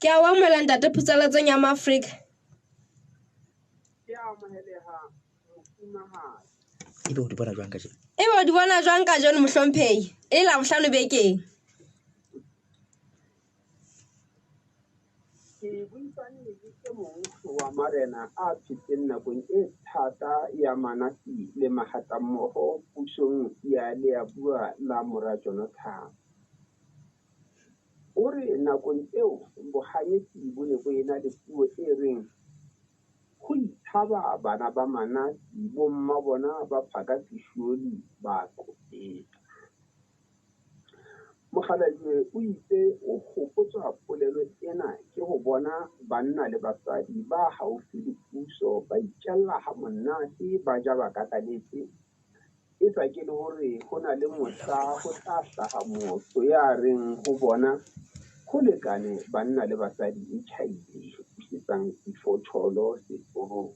Ke a o amohela ntate Phutsalatsong ya Maafrika. Ke a amoheleha mofumahadi. Ebe o di bona jwang kajeno? Ebe o di bona jwang kajeno mohlomphehi? E le Labohlano bekeng. Ke buisane le e mong wa marena a phetseng nakong e thata ya Manasi le Mahatammoho pusong ya Leabua la mora Jonathan. O re nakong eo bohanyetsi bo ne bo ena le puo e reng, Ho itshaba bana ba Manasi bomma bona ba phaka sesholi ba qopetsa. Mokgalajwe o itse o hopotswa polelo ena ke ho bona banna le basadi ba haufi le puso ba itjella ha monate ba ja ba kakaletse, e sa ke le hore ho na le mohla ho tla hlaha motho ya reng ho bona, Ho lekane banna le basadi e tjhaile, busetsang difotjholo setorong.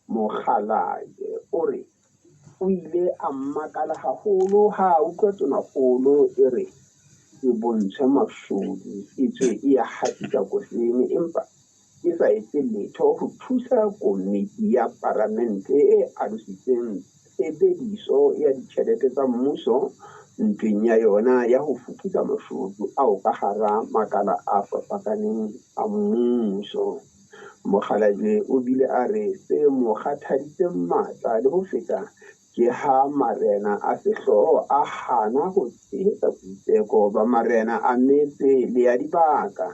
Mokgalajwe o re o ile a makala haholo ha a utlwa tonakgolo e re e bontshwe mashodu etswe e a hatisa kosene empa e sa etse letho ho thusa komiti ya paramente e alositseng tshebediso ya ditjhelete tsa mmuso ntweng ya yona ya ho fuputsa mashodu ao ka hara makala a fapakaneng a mmuso. Mokgalajwe o bile a re se mo kgathaditseng matla le ho feta ke ha marena a sehlooho a hana ho tshehetsa boitseko ba marena a metse le ya dibaka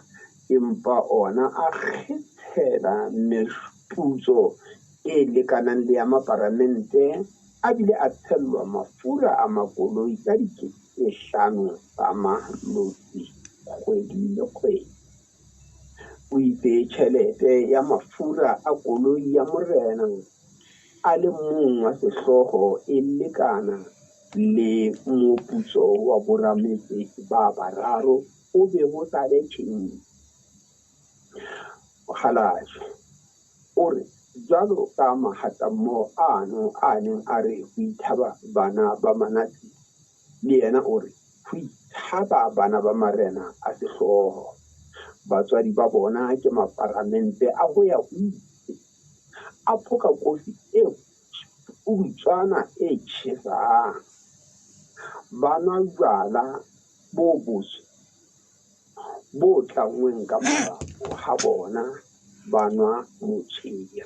empa ona a kgethela meputso e lekanang le ya maparamente a bile a tshellwa mafura a makoloi ka dikete tse hlano tsa maloti kgwedi le kgwedi. O itse tjhelete ya mafura a koloi ya morena a le mong wa sehlooho e lekana le moputso wa borametse ba bararo o be ho sale tjhentjhe. Mokgalajwe o re jwalo ka mahatammoho ano a neng a re ho ithaba bana ba Manase, Le yena o re, Ho itshaba bana ba marena a sehlooho. Batswadi ba bona ke maparamente a ho ya ho ile. A phoka kofi e pudutswana e tjhesang. Ba nwa jwala bo botsho bo tlanngweng ka marapo ha bona ba nwa motshwere.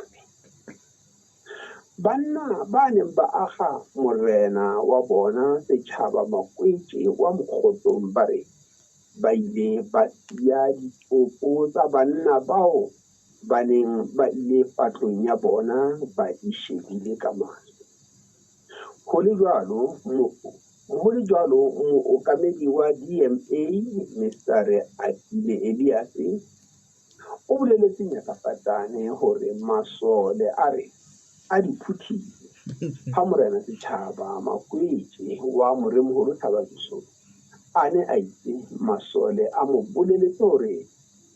Banna ba neng ba akga morena wa bona Setjhaba Makwetje wa Mokgotlong ba re ba ile ba siya ditopo tsa banna bao ba neng ba ile patlong ya bona ba di shebile ka mahlo. Ho le jwalo, ho le jwalo mookamedi wa DMA, Mister Reatile Elias, O boleletse Ngaka Fatane hore masole a re a di phuthile ha Morena Setjhaba Makwetje wa Moremoholo Thaba Nchu a ne a itse masole a mo boleletse hore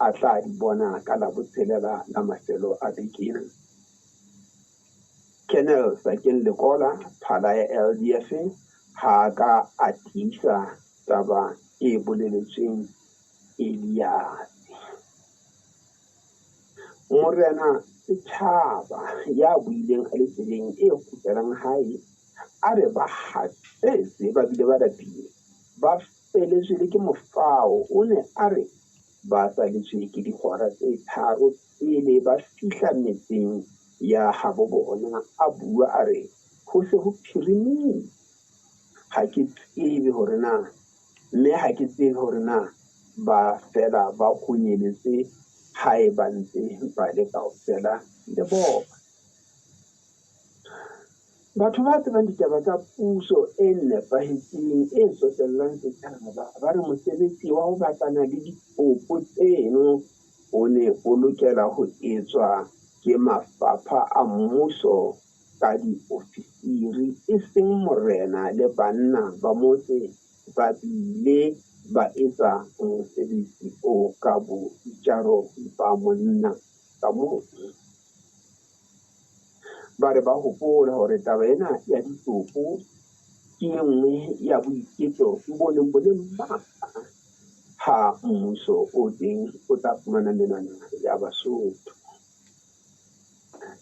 a tla di bona ka Labotshelela la mafelo a beke ena. Colonel Sakeng Lekola, phala ya LDF, ha a ka a tiisa taba e boleletsweng Eliase. Morena Setjhaba ya buileng a le tseleng e kgutlelang hae a re ba kgathetse ba bile ba lapile, ba feletswe le ke mofao. O ne a re ba saletswe ke dihora tse tharo pele ba fihla metseng ya habo bona. A bua a re ho se ho phirimile. Ha ke tsebe hore na Mme ha ke tsebe hore na ba fela ba honyeletse hae ba ntse ba le kaofela le bona. Batho ba tsebang ditaba tsa puso e nepahetseng e tsotellang setjhaba ba re mosebetsi wa ho batlana le ditopo tseno o ne o lokela ho etswa ke mafapha a mmuso ka diofisiri e seng morena le banna ba motse ba bile ba etsa mosebetsi o ka boitjaro ba monna ka mong. Ba re ba hopola hore taba ena ya ditopo ke e nngwe ya boiketlo bo neng bo le matla Ha mmuso o teng o tla fumana menwana ya Basotho.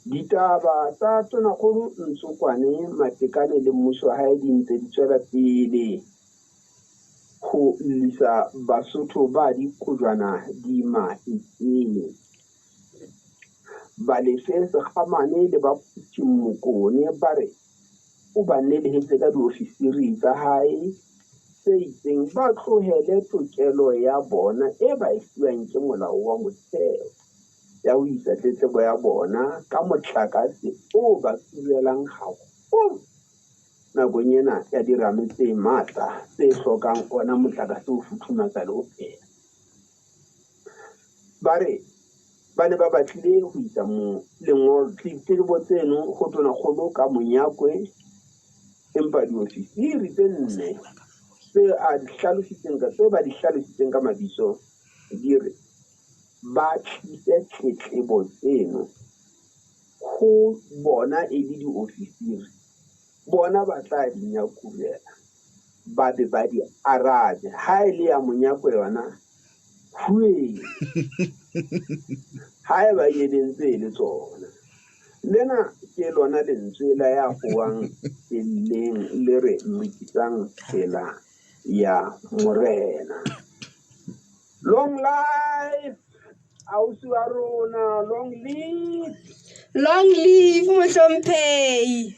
Ditaba tsa Tonakgolo Ntsokoane Matekane le mmuso wa hae di ntse di tswela pele ho llisa Basotho ba dikojwana di mahetleng. Balefe Sekgamane le ba Quthing Mokone ba re o ba nelehetse ka diofisiri tsa hae tse itseng ba tlohele tokelo ya bona e ba e fuwang ke molao wa motheo ya ho isa tletlebo ya bona ka motlakase o ba turelang haholo nakong ena ya dirame tse matla tse hlokang ona motlakase ho futhumatsa le ho pheha. Ba re ba ne ba batlile ho isa lengolo ditletlebo tseno ho Tonakgolo ka Monyakwe, empa diofisiri tse nne tse a di hlalositseng ka tse ba di hlalositseng ka mabitso di re ba tlise tletlebo tseno ho bona e le diofisiri, bona ba tla di nyakurela ba be ba di arabe. Ha e le ya Monyakwe yona, huee, haeba e entse e le tsona. Lena ke lona lentswe la ya howang felleng le re lokisang tsela ya Morena. Long life ausi wa rona, long live. Long live mohlomphehi.